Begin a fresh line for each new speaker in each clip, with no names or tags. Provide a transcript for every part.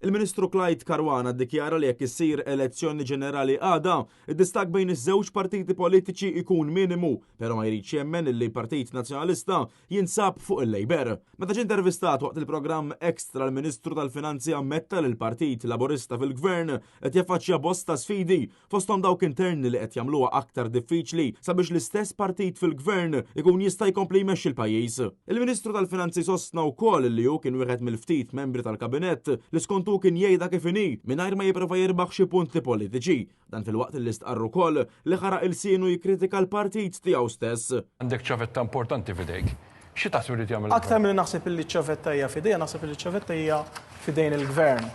Il-Ministru Clyde Caruana ddikjara li jekk issir elezzjoni ġenerali għada, id-distakk bejn iż-żewġ partiti politiċi jkun minimu, però ma jridx jemmen li Partit Nazzjonalista jinsab fuq il-Labour. Meta ġie intervistat waqt il-programm Extra l-Ministru tal-Finanzi ammetta li l-Partit Laburista fil-Gvern qed jaffaċċja bosta sfidi fosthom dawk interni li qed jagħmluha aktar diffiċli sabiex l-istess partit fil-Gvern ikun jista' jkompli jmexxi l-pajjiż. Il-Ministru tal-Finanzi sostna wkoll li hu kien wieħed mill-ftit membri tal-Kabinett li skont hu kien jgħidha kif inhi mingħajr ma jipprova jirbaħ xi punti politiċi. Dan filwaqt li stqarr ukoll li ħaraq ilsienu jikkritika l-partit tiegħu stess.
Għandek ċavetta importanti f'idejk. Xi taħseb irid jagħmel
Aktar milli naħseb illi ċ-ċavetta hija f'idejja, naħseb illi ċ-ċavetta hija f'idejn il-Gvern.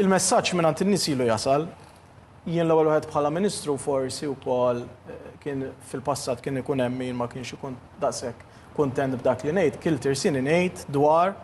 Il-messaġġ mingħand in-nies ilu jasal. Jien l-ewwel wieħed bħala Ministru forsi wkoll kien fil-passat kien ikun hemm min ma kienx ikun daqshekk kuntent b'dak li ngħid, kilt irsieni ngħid dwar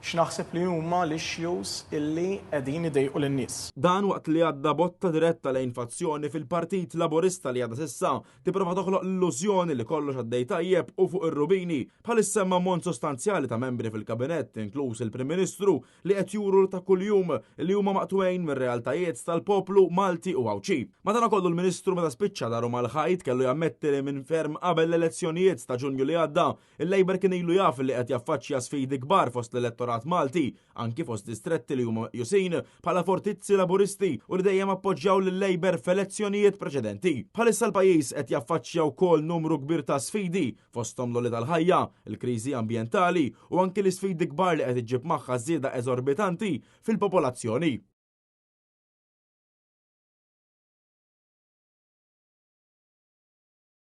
x'naħseb li huma l-issues illi qegħdin idejqu lin-nies.
Dan waqt li għadda botta diretta lejn fazzjoni fil-Partit Laburista li għadha s'issa tipprova toħloq l-illużjoni li kollox għaddej tajjeb u fuq ir-rubini. Bħalissa hemm ammont sostanzjali ta' membri fil-Kabinett, inkluż il-Prim Ministru, li qed juru ta' kuljum li huma maqtugħin mir-realtajiet tal-poplu Malti u Għawdxi. Madankollu l-Ministru meta spiċċa daru mal-ħajt kellu jammetti li minn ferm qabel l-elezzjonijiet ta' Ġunju li għadda, il-Labour kien ilu jaf li qed jaffaċċja sfidi kbar fost l-elettorat Malti, anki fost distretti li huma meqjusin bħala fortizzi Laburisti u li dejjem appoġġjaw lil-Labour f'elezzjonijiet preċedenti. Bħalissa l-pajjiż qed jaffaċċja wkoll numru kbir ta' sfidi, fosthom l-għoli tal-ħajja, il-kriżi ambjentali u anki l-isfidi kbar li qed iġġib magħha żieda eżorbitanti fil-popolazzjoni.